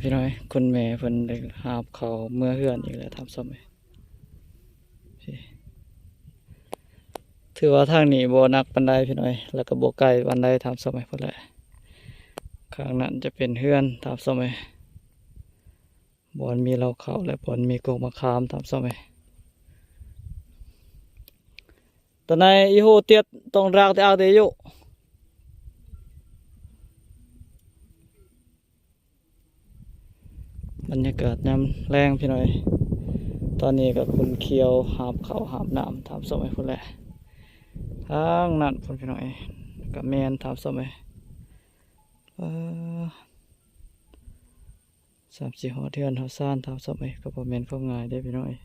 ພີ່ນ້ອງເອີຍ ຄຸນແມ່ເພິ່ນໄດ້ຫາບເຂົ້າເມືອເຮືອນອີກແລ້ວທ່ານຜູ້ຊົມເອີຍ. ຖືວ່າທາງນີ້ບໍ່ໜັກປານໃດພີ່ນ້ອງເອີຍ ແລ້ວກໍບໍ່ໄກປານໃດທ່ານຜູ້ຊົມເອີຍ. ພຸ້ນແຫຼະ ຂ້າງນັ້ນຈະເປັນເຮືອນທ່ານຜູ້ຊົມເອີຍ ບ່ອນມີເລົ້າເຂົ້າ ແລະ ບ່ອນມີກົກມະຂາມທ່ານຜູ້ຊົມເອີຍ. ຕອນນີ້ອີໂຮຕຽດຕ້ອງດາກແຕ່ອາກເດໂຍ. ບັນຍາກາດຍາມແລງພີ່ນ້ອງເອີຍ ຕອນນີ້ກໍຂຸນຂຽວຫາບເຂົ້າຫາບນ້ຳທ່ານຜູ້ຊົມເອີຍ. ພຸ້ນແຫຼະ ທາງນັ້ນພຸ້ນພີ່ນ້ອງເອີຍ ກໍແມ່ນທ່ານຜູ້ຊົມເອີຍ. ເອີ ສ່ຳຊິຮອດເຮືອນຮອດຊານທ່ານຜູ້ຊົມເອີຍ ກໍບໍ່ແມ່ນຂອງງ່າຍເດ້ພີ່ນ້ອງເອີຍ.